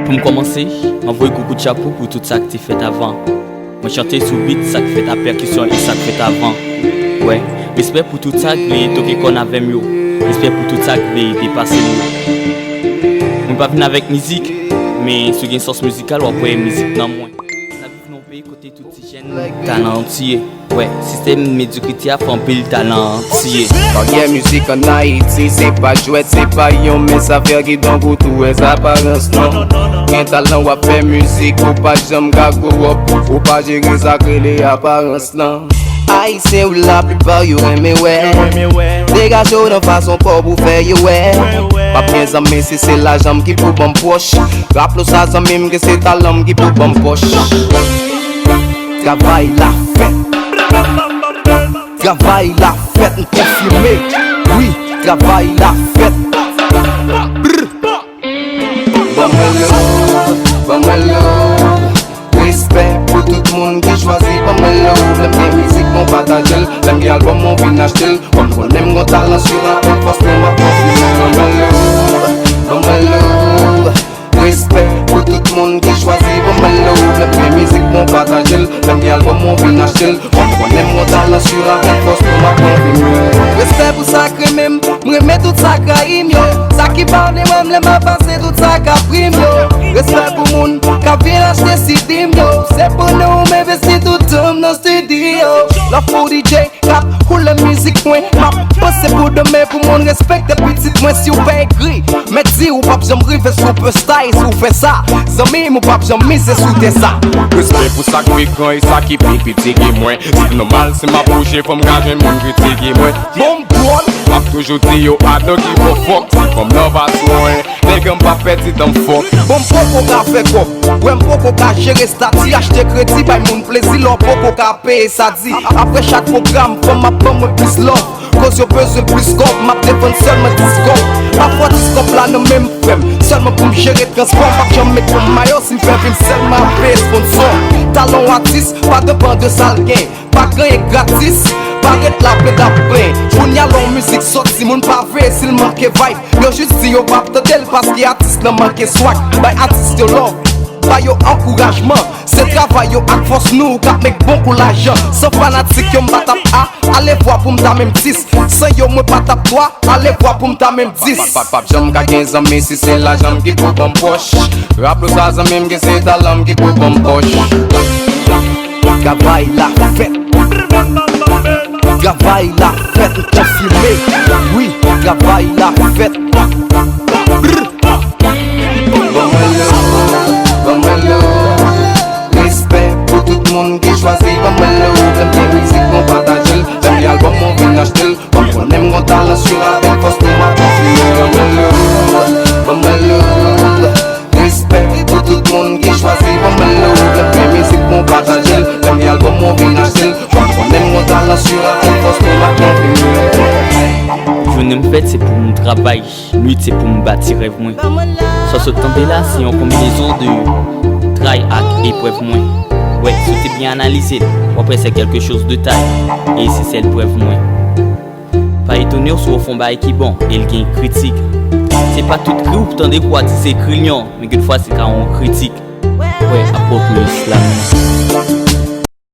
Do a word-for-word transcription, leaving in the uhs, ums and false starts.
Pou m kòmanse, m ap voye gwo kout chapo pou tout sa k te fèt avan. Mwen chante sou beat sa k fèt a pèkisyon e sa k fèt avan. Wè, respè pou tout sa k vle toke kòn avè m yo. Respè pou tout sa k vle depase m yo. Mwen pa vin avèk mizik, men si w gen sans mizikal, w ap wè mizik nan mwen. N ap viv nan yon peyi kote tout ti jèn talantiye. Wè, sistèm medyokrite a fè anpil talan tiye. Baryè mizik ann Ayiti, se pa jwèt, se pa yon mens afè kidonk ou tou wè aparans lan. Gen talan w ap fè mizik, ou pa janm ka grow up, ou pa jere sa k rele aparans lan. Ayisyen yo laplipa yo renmen wè. Degaje w nan fason pa w pou fè yo wè. P ap gen zanmi si se lajan m ki pou ban m pwòch. Raple w sa zanmi m ke se talan m ki pou ban m pòch. Travay la fèt. Travay la fèt, m konfime. Wi, travay la fèt. Brr. Ban mwen love, ban mwen love. Respè pou tout moun ki chwazi ban mwen love. Lè m gen mizik mwen pataje l, lè m gen albòm mwen vin achte l. Kòm konnen m gon talan sou rapè, fòs mwen m ap konfime. Ban mwen love, ban mwen love. Respè pou tout moun ki chwazi ban mwen love. Lè m gen mizik mwen pataje l, lè m gen albòm mwen vin achte l. Kòm konnen m gon talan sou rapè, fòs mwen m ap konfime. Respè pou sa k renmen m, m renmen tout sa k rayi m yo. Sa ki pa vle wè m lè m ap pase, tout sa k ap ri m yo. Respè pou moun k ap vin achte C D m yo. Se pou nou m envesti tout tan m nan studio. Love pou D J k ap koule mizik mwen. M ap panse pou demen pou moun respekte pitit mwen. Si w pa egri, mèt di ou p ap janm rive superstar. E si w fè sa, zanmi m, ou p ap janm mize sou tè sa. Respè pou sa k pi gran e sa ki pi piti ke mwen. Se nòmal si m ap bouje, fò m ka jwenn moun kritike mwen. Bon, m dwòl, m ap toujou di yo adan ki bon fòk. Si fanm nan pa sou mwen, nèg m pa pèdi dan m fòk. Bon, m poko ka fè kòb. Wè, m poko ka jere estati, achte kredi, bay moun plezi lè w poko ka peye sa di. Apre chak pwogram, fanm ap ban mwen plis love. Koz yo bezwen plis kòb, m ap defann sèlman dis kòb. Pafwa dis kòb la nan men m frè m. Sèlman pou m jere transpò, m p ap janm met yon mayo si m fè vi m sèlman ap peye sponsò. Talan w atis pa depann de sa l gen. Pa gen anyen gratis, pa ret la plede ap plenn. Kounye a lè yon mizik soti, moun pa veye si l manke vibe. Yo jis di yo p ap tande l paske atis lan manke swag. Bay atis yo love, ba yo ankourajman. Se travay yo ak fòs nou k ap make bon kou lajan. San fanatik yo m pa t ap a, alevwa pou m ta menm dis. San yo mwen pa t ap twa, alevwa pou m ta menm dis. Pa, pa, p ap janm ka gen zanmi si se lajan m ki pou ban m pòch. Raple w sa zanmi m, ke se talan m ki pou ban m pòch. Travay la fèt. Travay la fèt, m konfime. Wi, travay la fèt. Brr. Ban mwen love, ban mwen love. Respè pou tout moun ki chwazi ban mwen love. Lè m gen mizik mwen pataje l, lè m gen albòm mwen vin achte l. Ban m konnen m gon talan sou rapè, fòs nou m ap konfime. Ban mwen love, ban mwen love. Respè pou tout moun ki chwazi ban mwen love. Lè m gen mizik mwen pataje l, lè m gen albòm mwen vin achte l. Ban m konnen m gon talan sou rapè, fòs nou m ap konfime. Jounen m fèt se pou m travay. Nwit se pou m bati rèv mwen. Sa w sot tande la se yon konbinezon de tray ak eprèv mwen. Wè, si w te byen analize l, w ap wè se quelque chose de taille. E se sèl prèv mwen. Pa etone w si w fè yon bagay ki bon e l gen kritik. Se pa tout kri w tande pou w a di se kri l yon, men gen fwa se ka yon kritik. Wè, apòt mwen islam.